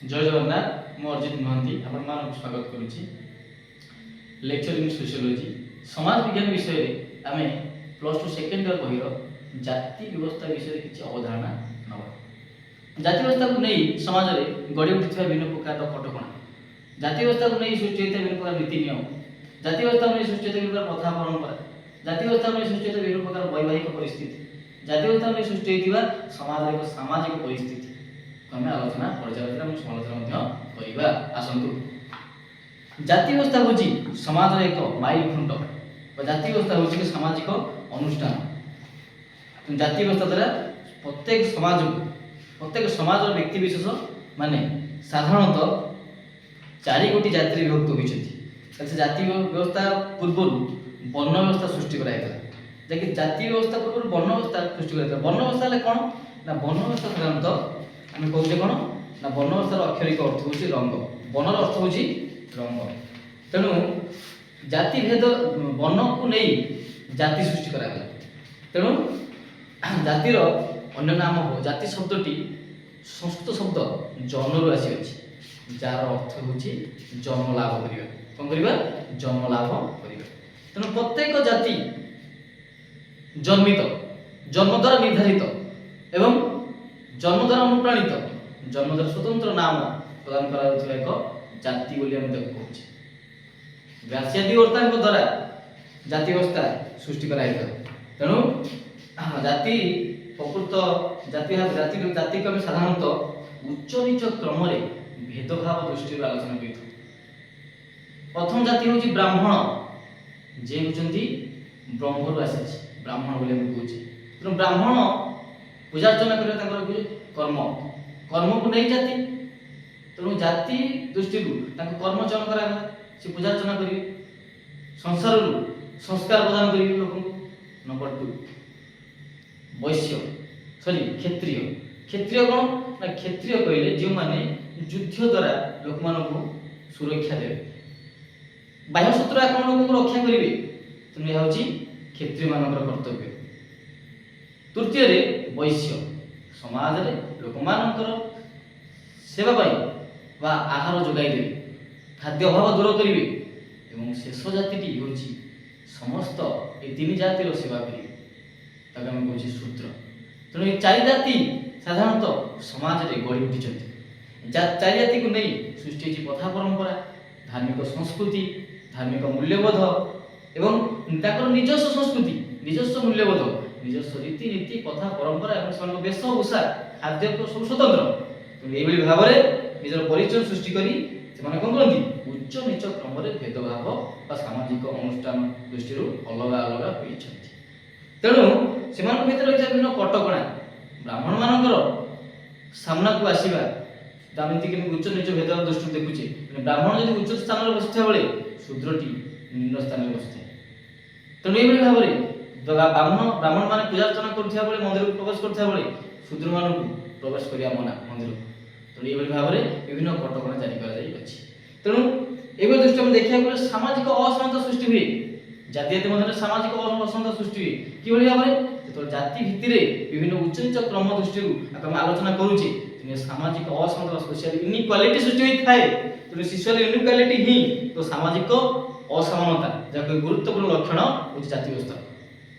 ଜୟ ଜଗନ୍ନାଥ। ମୁଁ ଅରିଜିତ ମହାନ୍ତି ଆପଣମାନଙ୍କୁ ସ୍ୱାଗତ କରୁଛି ଲେକ୍ଚର ଇନ୍ ସୋସିଓଲୋଜି। ସମାଜ ବିଜ୍ଞାନ ବିଷୟରେ ଆମେ ପ୍ଲସ୍ ଟୁ ସେକେଣ୍ଡ ଇୟର ବହିର ଜାତି ବ୍ୟବସ୍ଥା ବିଷୟରେ କିଛି ଅବଧାରଣା ନେବା। ଜାତି ବ୍ୟବସ୍ଥାକୁ ନେଇ ସମାଜରେ ଗଢ଼ି ଉଠିଥିବା ବିଭିନ୍ନ ପ୍ରକାରର କଟକଣା, ଜାତି ବ୍ୟବସ୍ଥାକୁ ନେଇ ସୃଷ୍ଟି ହୋଇଥିବା ବିଭିନ୍ନ ପ୍ରକାର ନୀତି ନିୟମ, ଜାତି ବ୍ୟବସ୍ଥାକୁ ନେଇ ସୃଷ୍ଟି ହୋଇଥିବା ବିଭିନ୍ନ ପ୍ରକାର ପ୍ରଥା ପରମ୍ପରା, ଜାତି ବ୍ୟବସ୍ଥାକୁ ନେଇ ସୃଷ୍ଟି ହୋଇଥିବା ବିଭିନ୍ନ ପ୍ରକାର ବୈବାହିକ ପରିସ୍ଥିତି, ଜାତି ବ୍ୟବସ୍ଥାକୁ ନେଇ ସୃଷ୍ଟି ହୋଇଥିବା ସମାଜର ଏକ ସାମାଜିକ ପରିସ୍ଥିତି ଆମେ ଆଲୋଚନା, ପର୍ଯ୍ୟାଲୋଚନା ଏବଂ ସମାଲୋଚନା ମଧ୍ୟ କରିବା। ଆସନ୍ତୁ, ଜାତି ବ୍ୟବସ୍ଥା ହେଉଛି ସମାଜର ଏକ ମାଇଲ ଖୁଣ୍ଟ ବା ଜାତି ବ୍ୟବସ୍ଥା ହେଉଛି ଏକ ସାମାଜିକ ଅନୁଷ୍ଠାନ। ତେଣୁ ଜାତି ବ୍ୟବସ୍ଥା ଦ୍ୱାରା ପ୍ରତ୍ୟେକ ସମାଜକୁ, ପ୍ରତ୍ୟେକ ସମାଜର ବ୍ୟକ୍ତିବିଶେଷ ମାନେ ସାଧାରଣତଃ ଚାରି ଗୋଟି ଜାତିରେ ବିଭକ୍ତ ହୋଇଛନ୍ତି। ତାହେଲେ ସେ ଜାତି ବ୍ୟବସ୍ଥା ପୂର୍ବରୁ ବର୍ଣ୍ଣ ବ୍ୟବସ୍ଥା ସୃଷ୍ଟି କରାଯାଇଥିଲା। ଯାହାକି ଜାତି ବ୍ୟବସ୍ଥା ପୂର୍ବରୁ ବର୍ଣ୍ଣ ବ୍ୟବସ୍ଥା ସୃଷ୍ଟି କରାଯାଇଥିଲା। ବର୍ଣ୍ଣ ବ୍ୟବସ୍ଥା ହେଲେ କ'ଣ ନା, ବର୍ଣ୍ଣ ବ୍ୟବସ୍ଥା ସାଧାରଣତଃ ଆମେ କହୁଛେ କ'ଣ ନା, ବର୍ଣ୍ଣ ବ୍ୟବସ୍ଥାର ଆକ୍ଷରିକ ଅର୍ଥ ହେଉଛି ରଙ୍ଗ। ବର୍ଣ୍ଣର ଅର୍ଥ ହେଉଛି ରଙ୍ଗ। ତେଣୁ ଜାତି ଭେଦ, ବର୍ଣ୍ଣକୁ ନେଇ ଜାତି ସୃଷ୍ଟି କରାଗଲା। ତେଣୁ ଜାତିର ଅନ୍ୟ ନାମ ହଉ, ଜାତି ଶବ୍ଦଟି ସଂସ୍କୃତ ଶବ୍ଦ ଜନରୁ ଆସିଅଛି, ଯାହାର ଅର୍ଥ ହେଉଛି ଜନ୍ମ ଲାଭ କରିବା। କ'ଣ କରିବା? ଜନ୍ମ ଲାଭ କରିବା। ତେଣୁ ପ୍ରତ୍ୟେକ ଜାତି ଜନ୍ମିତ, ଜନ୍ମ ଦ୍ୱାରା ନିର୍ଦ୍ଧାରିତ ଏବଂ ଜନ୍ମ ଦ୍ୱାରା ଅନୁପ୍ରାଣିତ, ଜନ୍ମ ଦ୍ୱାରା ସ୍ୱତନ୍ତ୍ର ନାମ ପ୍ରଦାନ କରାଯାଉଥିବା ଏକ ଜାତି ବୋଲି ଆମେ ତାକୁ କହୁଛେ। ବ୍ୟାସିଆଦି ଓର୍ତ୍ତାଙ୍କ ଦ୍ୱାରା ଜାତି ବ୍ୟବସ୍ଥା ସୃଷ୍ଟି କରାଯାଇଥିଲା। ତେଣୁ ଜାତି ପ୍ରକୃତ ଜାତି ଭାବେ ଜାତିକୁ ଆମେ ସାଧାରଣତଃ ଉଚ୍ଚ ନୀଚ କ୍ରମରେ ଭେଦଭାବ ଦୃଷ୍ଟିରୁ ଆଲୋଚନା କରିଥାଉ। ପ୍ରଥମ ଜାତି ହେଉଛି ବ୍ରାହ୍ମଣ, ଯେ ହେଉଛନ୍ତି ବ୍ରହ୍ମରୁ ଆସିଛି, ବ୍ରାହ୍ମଣ ବୋଲି ଆମେ କହୁଛେ। ତେଣୁ ବ୍ରାହ୍ମଣ ପୂଜାର୍ଚ୍ଚନା କରିବା ତାଙ୍କର ହେଉଛି କର୍ମ। କର୍ମକୁ ନେଇ ଜାତି। ତେଣୁ ଜାତି ଦୃଷ୍ଟିରୁ ତାଙ୍କୁ କର୍ମ ଚୟନ କରାଗଲା। ସେ ପୂଜାର୍ଚ୍ଚନା କରିବେ, ସଂସାରରୁ ସଂସ୍କାର ପ୍ରଦାନ କରିବେ ଲୋକଙ୍କୁ। ନମ୍ବର ଟୁ ବୈଶ୍ୟ, ସରି, କ୍ଷତ୍ରିୟ। କ୍ଷତ୍ରିୟ କ'ଣ ନା, କ୍ଷତ୍ରିୟ କହିଲେ ଯେଉଁମାନେ ଯୁଦ୍ଧ ଦ୍ୱାରା ଲୋକମାନଙ୍କୁ ସୁରକ୍ଷା ଦେବେ, ବାହ୍ୟ ଶତ୍ରୁ ଆକ୍ରମଣ ଲୋକଙ୍କୁ ରକ୍ଷା କରିବେ। ତେଣୁ ଏହା ହେଉଛି କ୍ଷତ୍ରିୟମାନଙ୍କର କର୍ତ୍ତବ୍ୟ। ତୃତୀୟରେ ବୈଶ୍ୟ, ସମାଜରେ ଲୋକମାନଙ୍କର ସେବା ପାଇଁ ବା ଆହାର ଯୋଗାଇ ଦେବେ, ଖାଦ୍ୟ ଅଭାବ ଦୂର କରିବେ। ଏବଂ ଶେଷ ଜାତିଟି ହେଉଛି ସମସ୍ତ ଏ ତିନି ଜାତିର ସେବା କରିବେ, ତାକୁ ଆମେ କହୁଛେ ଶୂଦ୍ର। ତେଣୁ ଏ ଚାରି ଜାତି ସାଧାରଣତଃ ସମାଜରେ ଗଢ଼ି ଉଠିଛନ୍ତି। ଚାରି ଜାତିକୁ ନେଇ ସୃଷ୍ଟି ହୋଇଛି ପ୍ରଥା ପରମ୍ପରା, ଧାର୍ମିକ ସଂସ୍କୃତି, ଧାର୍ମିକ ମୂଲ୍ୟବୋଧ ଏବଂ ତାଙ୍କର ନିଜସ୍ୱ ସଂସ୍କୃତି, ନିଜସ୍ୱ ମୂଲ୍ୟବୋଧ, ନିଜସ୍ୱ ରୀତିନୀତି, ପ୍ରଥା ପରମ୍ପରା ଏବଂ ସେମାନଙ୍କ ବେଶଭୂଷା, ଖାଦ୍ୟ ସବୁ ସ୍ୱତନ୍ତ୍ର। ତେଣୁ ଏଇଭଳି ଭାବରେ ନିଜର ପରିଚୟ ସୃଷ୍ଟି କରି ସେମାନେ କ'ଣ କରନ୍ତି? ଉଚ୍ଚ ନୀଚ କ୍ରମରେ ଭେଦଭାବ ବା ସାମାଜିକ ଅନୁଷ୍ଠାନ ଦୃଷ୍ଟିରୁ ଅଲଗା ଅଲଗା ହୋଇଛନ୍ତି। ତେଣୁ ସେମାନଙ୍କ ଭିତରେ ରହିଥିବା ବିଭିନ୍ନ କଟକଣା, ବ୍ରାହ୍ମଣମାନଙ୍କର ସାମ୍ନାକୁ ଆସିବା, ଆମେ ଯେମିତି ଉଚ୍ଚ ନୀଚ ଭେଦ ଦୃଷ୍ଟିରୁ ଦେଖୁଛେ, ମାନେ ବ୍ରାହ୍ମଣ ଯଦି ଉଚ୍ଚ ସ୍ଥାନରେ ବସିଥିବା ବେଳେ ଶୂଦ୍ରଟି ନିମ୍ନ ସ୍ଥାନରେ ବସିଥାଏ। ତେଣୁ ଏଇଭଳି ଭାବରେ ବ୍ରାହ୍ମଣମାନେ ପୂଜାର୍ଚ୍ଚନା କରୁଥିବା ବେଳେ, ମନ୍ଦିରକୁ ପ୍ରବେଶ କରୁଥିବା ବେଳେ ଶୂଦ୍ରମାନଙ୍କୁ ପ୍ରବେଶ କରିବା ମନା ମନ୍ଦିରକୁ। ତେଣୁ ଏଇଭଳି ଭାବରେ ବିଭିନ୍ନ କଟକଣା ଜାରି କରାଯାଇଅଛି। ତେଣୁ ଏଇଭଳି ଦୃଷ୍ଟି ଆମେ ଦେଖିବାକୁ ଗଲେ ସାମାଜିକ ଅସମାନତା ସୃଷ୍ଟି ହୁଏ। ଜାତି ଜାତି ମଧ୍ୟରେ ସାମାଜିକ ଅସମାନତା ସୃଷ୍ଟି ହୁଏ କିଭଳି ଭାବରେ? ଯେତେବେଳେ ଜାତି ଭିତ୍ତିରେ ବିଭିନ୍ନ ଉଚ୍ଚ ନୀଚ କ୍ରମ ଦୃଷ୍ଟିରୁ ଆକୁ ଆମେ ଆଲୋଚନା କରୁଛେ, ତେଣୁ ଏ ସାମାଜିକ ଅସମାନତା ବା ସୋସିଆଲ ଇନଇକ୍ୱାଲିଟି ସୃଷ୍ଟି ହୋଇଥାଏ। ତେଣୁ ସୋସିଆଲ ଇନଇକ୍ୱାଲିଟି ହିଁ ତ ସାମାଜିକ ଅସମାନତା, ଯାହାକୁ ଗୁରୁତ୍ୱପୂର୍ଣ୍ଣ ଲକ୍ଷଣ ହେଉଛି ଜାତି ବ୍ୟବସ୍ଥା।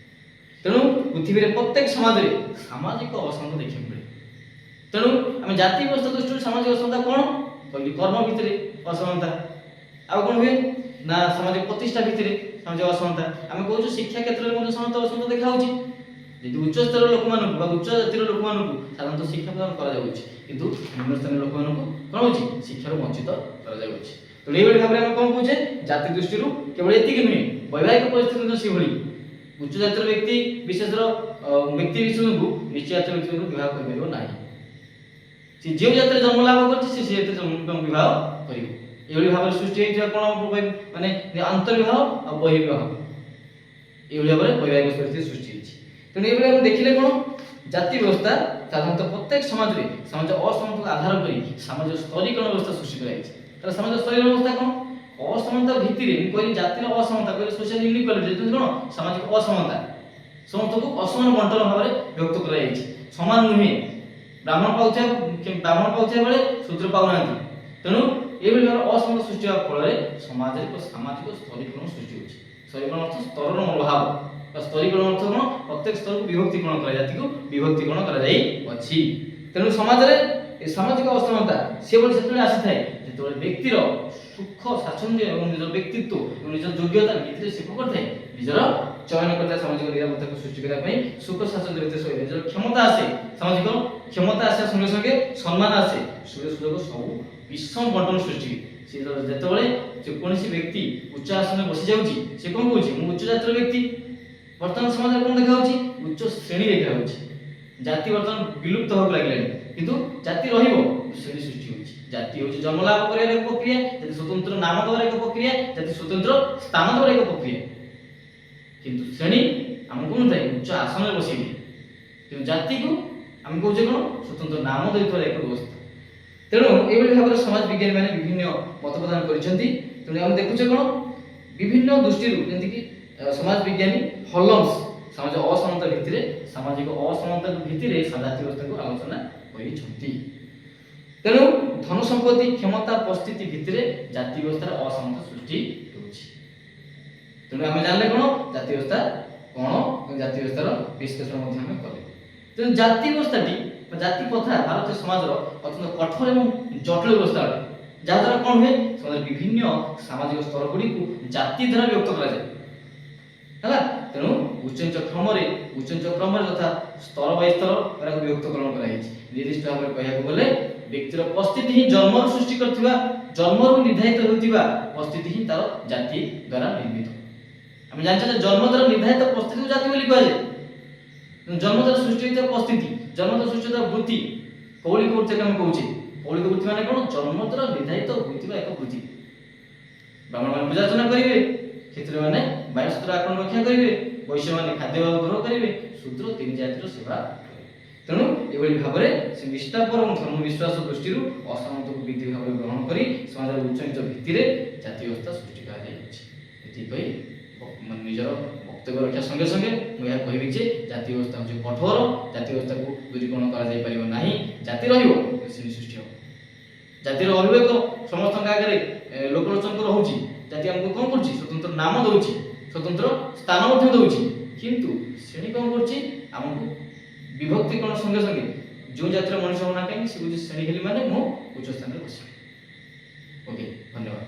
ତେଣୁ ପୃଥିବୀରେ ପ୍ରତ୍ୟେକ ସମାଜରେ ସାମାଜିକ ଅସମାନତା ଦେଖିବାକୁ ମିଳେ। ତେଣୁ ଆମେ ଜାତି ବ୍ୟବସ୍ଥା ଦୃଷ୍ଟିରୁ ସାମାଜିକ ଅସମାନତା କ'ଣ କହିଲି? କର୍ମ ଭିତରେ ଅସମାନତା। ଆଉ କ'ଣ ହୁଏ ନା, ସାମାଜିକ ପ୍ରତିଷ୍ଠା ଭିତରେ ସାମାଜିକ ଅସମାନତା। ଆମେ କହୁଛୁ, ଶିକ୍ଷା କ୍ଷେତ୍ରରେ ମଧ୍ୟ ସମାନତା ଅସମାନତା ଦେଖାଯାଉଛି। ଯଦି ଉଚ୍ଚ ସ୍ତରର ଲୋକମାନଙ୍କୁ ବା ଉଚ୍ଚ ଜାତିର ଲୋକମାନଙ୍କୁ ସାଧାରଣତଃ ଶିକ୍ଷା ପ୍ରଦାନ କରାଯାଉଛି, କିନ୍ତୁ ନିମ୍ନ ସ୍ଥାନୀୟ ଲୋକମାନଙ୍କୁ କ'ଣ ହେଉଛି? ଶିକ୍ଷାରୁ ବଞ୍ଚିତ କରାଯାଉଛି। ତେଣୁ ଏଇଭଳି ଭାବରେ ଆମେ କ'ଣ କହୁଛେ? ଜାତି ଦୃଷ୍ଟିରୁ କେବଳ ଏତିକି ନୁହେଁ, ବୈବାହିକ ପରିସ୍ଥିତି ମଧ୍ୟ ସେଭଳି। ଉଚ୍ଚ ଜାତିର ବ୍ୟକ୍ତି ବିଶେଷର ବ୍ୟକ୍ତି ବିଶେଷଙ୍କୁ ନୀଚ ଜାତିର ବ୍ୟକ୍ତିଙ୍କୁ ବିବାହ କରିପାରିବ ନାହିଁ। ସେ ଯେଉଁ ଜାତିରେ ଜନ୍ମ ଲାଭ କରିଛି, ସେ ସେ ଜାତିରେ ଜନ୍ମ ବିବାହ କରିବ। ଏଇଭଳି ଭାବରେ ସୃଷ୍ଟି ହେଇଥିବା କ'ଣ ମାନେ ଅନ୍ତର୍ବିବାହ ଆଉ ବହିର୍ବିବାହ, ଏଇଭଳି ଭାବରେ ବୈବାହିକ ପରିସ୍ଥିତି ସୃଷ୍ଟି ହେଇଛି। ତେଣୁ ଏଇଭଳି ଆମେ ଦେଖିଲେ କ'ଣ, ଜାତି ବ୍ୟବସ୍ଥା ସାଧାରଣତଃ ପ୍ରତ୍ୟେକ ସମାଜରେ ସମାଜ ଅସମାନତାକୁ ଆଧାର କରି ସାମାଜିକ ସ୍ତରୀକରଣ ବ୍ୟବସ୍ଥା ସୃଷ୍ଟି କରାଯାଇଛି। ତାହେଲେ ସାମାଜିକ ସ୍ତରୀକରଣ ବ୍ୟବସ୍ଥା କ'ଣ? ଅସମାନତା ଭିତ୍ତିରେ ମୁଁ କହିଲି, ଜାତିର ଅସମାନତା କହିଲେ ସୋସିଆଲ ଇନଇକ୍ୱାଲିଟି କ'ଣ? ସାମାଜିକ ଅସମାନତା। ସମସ୍ତଙ୍କୁ ଅସମାନ ବଣ୍ଟନ ଭାବରେ ବିଭକ୍ତ କରାଯାଇଛି। ସମାନ ନୁହେଁ। ବ୍ରାହ୍ମଣ ପାଉଥିବା ବ୍ରାହ୍ମଣ ପାଉଥିବା ବେଳେ ଶୂଦ୍ର ପାଉନାହାନ୍ତି। ତେଣୁ ଏଇଭଳି ଭାବରେ ଅସମତା ସୃଷ୍ଟି ହେବା ଫଳରେ ସମାଜରେ ଏକ ସାମାଜିକ ସ୍ତରୀକରଣ ସୃଷ୍ଟି ହେଉଛି। ସ୍ତରୀକରଣ ଅର୍ଥ ସ୍ତରର ମନୋଭାବ ବା ସ୍ତରୀକରଣ ଅର୍ଥ କ'ଣ? ପ୍ରତ୍ୟେକ ସ୍ତରକୁ ବିଭକ୍ତିକରଣ କରାଯାଏ, ଜାତିକୁ ବିଭକ୍ତିକରଣ କରାଯାଇଅଛି। ତେଣୁ ସମାଜରେ ଏ ସାମାଜିକ ଅସମତା ସେଭଳି ସେତେବେଳେ ଆସିଥାଏ, ଯେତେବେଳେ ବ୍ୟକ୍ତିର ସୁଖ ସ୍ୱାଚ୍ଛନ୍ଦ୍ୟ ଏବଂ ନିଜର ବ୍ୟକ୍ତିତ୍ୱ ଏବଂ ନିଜର ଯୋଗ୍ୟତା ଭିତ୍ତିରେ ସେ କଣ କରିଥାଏ? ନିଜର ଚୟନ କରିଥାଏ। ସାମାଜିକ ନିରାପତ୍ତାକୁ ସୃଷ୍ଟି କରିବା ପାଇଁ ସୁଖ ସ୍ୱାଚ୍ଛନ୍ଦ୍ୟ ଭିତରେ ସହିତ ନିଜର କ୍ଷମତା ଆସେ। ସାମାଜିକ କ୍ଷମତା ଆସିବା ସଙ୍ଗେ ସଙ୍ଗେ ସମ୍ମାନ ଆସେ, ସୁବିଧା ସୁଯୋଗ ସବୁ ବିଷମ ବଣ୍ଟନ ସୃଷ୍ଟି ହୁଏ। ସେ ଯେତେବେଳେ ଯେକୌଣସି ବ୍ୟକ୍ତି ଉଚ୍ଚ ଆସନରେ ବସି ଯାଉଛି, ସେ କଣ କହୁଛି? ମୁଁ ଉଚ୍ଚ ଜାତିର ବ୍ୟକ୍ତି। ବର୍ତ୍ତମାନ ସମାଜରେ କଣ ଦେଖାଯାଉଛି? ଉଚ୍ଚ ଶ୍ରେଣୀ ଦେଖାଯାଉଛି। ଜାତି ବର୍ତ୍ତମାନ ବିଲୁପ୍ତ ହେବାକୁ ଲାଗିଲାଣି, କିନ୍ତୁ ଜାତି ରହିବ, କିନ୍ତୁ ଶ୍ରେଣୀ ସୃଷ୍ଟି ହେଉଛି। ଜାତି ହେଉଛି ଜନ୍ମ ଲାଭ କରିବାର ଏକ ପ୍ରକ୍ରିୟା, ଜାତି ସ୍ୱତନ୍ତ୍ର ନାମ ଦେବାର ଏକ ପ୍ରକ୍ରିୟା, ଜାତି ସ୍ୱତନ୍ତ୍ର ସ୍ଥାନ ଦେବାର ଏକ ପ୍ରକ୍ରିୟା। କିନ୍ତୁ ଶ୍ରେଣୀ ଆମକୁ କଣ ଥାଏ? ଉଚ୍ଚ ଆସନରେ ବସେଇ ଦିଏ। କିନ୍ତୁ ଜାତିକୁ ଆମେ କହୁଛେ କଣ? ସ୍ୱତନ୍ତ୍ର ନାମ ଦେଇଥିବାର ଏକ ବ୍ୟବସ୍ଥା। ତେଣୁ ଏଇଭଳି ଭାବରେ ସମାଜ ବିଜ୍ଞାନୀ ମାନେ ବିଭିନ୍ନ ମତ ପ୍ରଦାନ କରିଛନ୍ତି। ତେଣୁ ଆମେ ଦେଖୁଛେ କଣ, ବିଭିନ୍ନ ଦୃଷ୍ଟିରୁ, ଯେମିତିକି ସମାଜ ବିଜ୍ଞାନୀ ହଲମ୍ସ ସମାଜ ଅସମତା ଭିତ୍ତିରେ, ସାମାଜିକ ଅସମତା ଭିତ୍ତିରେ ଜାତି ବ୍ୟବସ୍ଥାକୁ ଆଲୋଚନା କରିଛନ୍ତି। ତେଣୁ ଧନ ସମ୍ପତ୍ତି, କ୍ଷମତା, ପରିସ୍ଥିତି ଭିତ୍ତିରେ ଜାତି ବ୍ୟବସ୍ଥାର ଅସମତା ସୃଷ୍ଟି ହେଉଛି। ତେଣୁ ଆମେ ଜାଣିଲେ କଣ ଜାତି ବ୍ୟବସ୍ଥା କଣ ଏବଂ ଜାତି ବ୍ୟବସ୍ଥାର ବିଶ୍ଳେଷଣ ମଧ୍ୟ ଆମେ କଲେ। ତେଣୁ ଜାତି ବ୍ୟବସ୍ଥାଟି ବା ଜାତି ପ୍ରଥା ଭାରତୀୟ ସମାଜର ଅତ୍ୟନ୍ତ କଠୋର ଏବଂ ଜଟିଳ ବ୍ୟବସ୍ଥା ଅଟେ, ଯାହାଦ୍ୱାରା କଣ ହୁଏ? ସମାଜର ବିଭିନ୍ନ ସାମାଜିକ ସ୍ତର ଗୁଡ଼ିକୁ ଜାତି ଦ୍ୱାରା ବ୍ୟକ୍ତ କରାଯାଏ। ହେଲା, ତେଣୁ ଉଚ୍ଚ ନୀଚ କ୍ରମରେ ତଥା ସ୍ତର ବାଇ ସ୍ତର ଏରାକୁ ବିଭକ୍ତକରଣ କରାଯାଇଛି। ନିର୍ଦ୍ଦିଷ୍ଟ ଭାବରେ କହିବାକୁ ଗଲେ ବ୍ୟକ୍ତିର ପରିସ୍ଥିତି ହିଁ ଜନ୍ମରୁ ସୃଷ୍ଟି କରିଥିବା, ଜନ୍ମରୁ ନିର୍ଦ୍ଧାରିତ ହେଉଥିବା ପରିସ୍ଥିତି ହିଁ ତାର ଜାତି ଦ୍ୱାରା ନିର୍ମିତ। ଆମେ ଜାଣିଛେ ଯେ ଜନ୍ମ ଦ୍ୱାରା ନିର୍ଦ୍ଧାରିତ ପରିସ୍ଥିତିକୁ ଜାତି ବୋଲି କୁହାଯାଏ। ତେଣୁ ଜନ୍ମ ଦ୍ୱାରା ସୃଷ୍ଟି ହୋଇଥିବା ପରିସ୍ଥିତି, ଜନ୍ମ ଦ୍ୱାରା ସୃଷ୍ଟି ହୋଇଥିବା ବୃତ୍ତି, କୌଳିକ ବୃତ୍ତି ଆମେ କହୁଛେ। କୌଳିକ ବୃତ୍ତି ମାନେ କଣ? ଜନ୍ମ ଦ୍ୱାରା ନିର୍ଦ୍ଧାରିତ ହୋଇଥିବା ଏକ ବୃତ୍ତି। ବ୍ରାହ୍ମଣମାନେ ପୂଜାର୍ଚ୍ଚନା କରିବେ, କ୍ଷତ୍ରିୟମାନେ ବାୟୁସୂତ୍ର ଆକ୍ରମଣ ରକ୍ଷା କରିବେ, ବୈଶ୍ୟମାନେ ଖାଦ୍ୟ ଗ୍ରହଣ କରିବେ, ଶୂଦ୍ର ତିନି ଜାତିର ସେବା କରିବେ। ତେଣୁ ଏଭଳି ଭାବରେ ସେ ନିଷ୍ଠାପର ଏବଂ ଧର୍ମ ବିଶ୍ୱାସ ଦୃଷ୍ଟିରୁ ଅସମତାକୁ ବିଧି ଭାବରେ ଗ୍ରହଣ କରି ସମାଜର ଉଚ୍ଚ ନୀଚ ଭିତ୍ତିରେ ଜାତି ବ୍ୟବସ୍ଥା ସୃଷ୍ଟି କରାଯାଇଅଛି। ଏତିକି କହି ମାନେ ନିଜର ବକ୍ତବ୍ୟ ରଖିବା ସଙ୍ଗେ ସଙ୍ଗେ ମୁଁ ଏହା କହିବି ଯେ ଜାତି ବ୍ୟବସ୍ଥା ହେଉଛି କଠୋର। ଜାତି ବ୍ୟବସ୍ଥାକୁ ଦୂରୀକରଣ କରାଯାଇପାରିବ ନାହିଁ। ଜାତି ରହିବ, କିନ୍ତୁ ଶ୍ରେଣୀ ସୃଷ୍ଟି ହେବ। ଜାତିର ଅବିବେକ ସମସ୍ତଙ୍କ ଆଗରେ ଲୋକଲୋଚନକୁ ରହୁଛି। ଜାତି ଆମକୁ କଣ କରୁଛି? ସ୍ୱତନ୍ତ୍ର ନାମ ଦଉଛି, ସ୍ୱତନ୍ତ୍ର ସ୍ଥାନ ମଧ୍ୟ ଦଉଛି। କିନ୍ତୁ ଶ୍ରେଣୀ କଣ କରୁଛି? ଆମକୁ ବିଭକ୍ତିକରଣ ସଙ୍ଗେ ସଙ୍ଗେ ଯେଉଁ ଜାତିର ମଣିଷ ହଉ ନା କାହିଁକି, ସେ କହୁଛି ଶ୍ରେଣୀ ହେଲି ମାନେ ମୁଁ ଉଚ୍ଚ ସ୍ଥାନରେ ବସିବି। ଓକେ, ଧନ୍ୟବାଦ।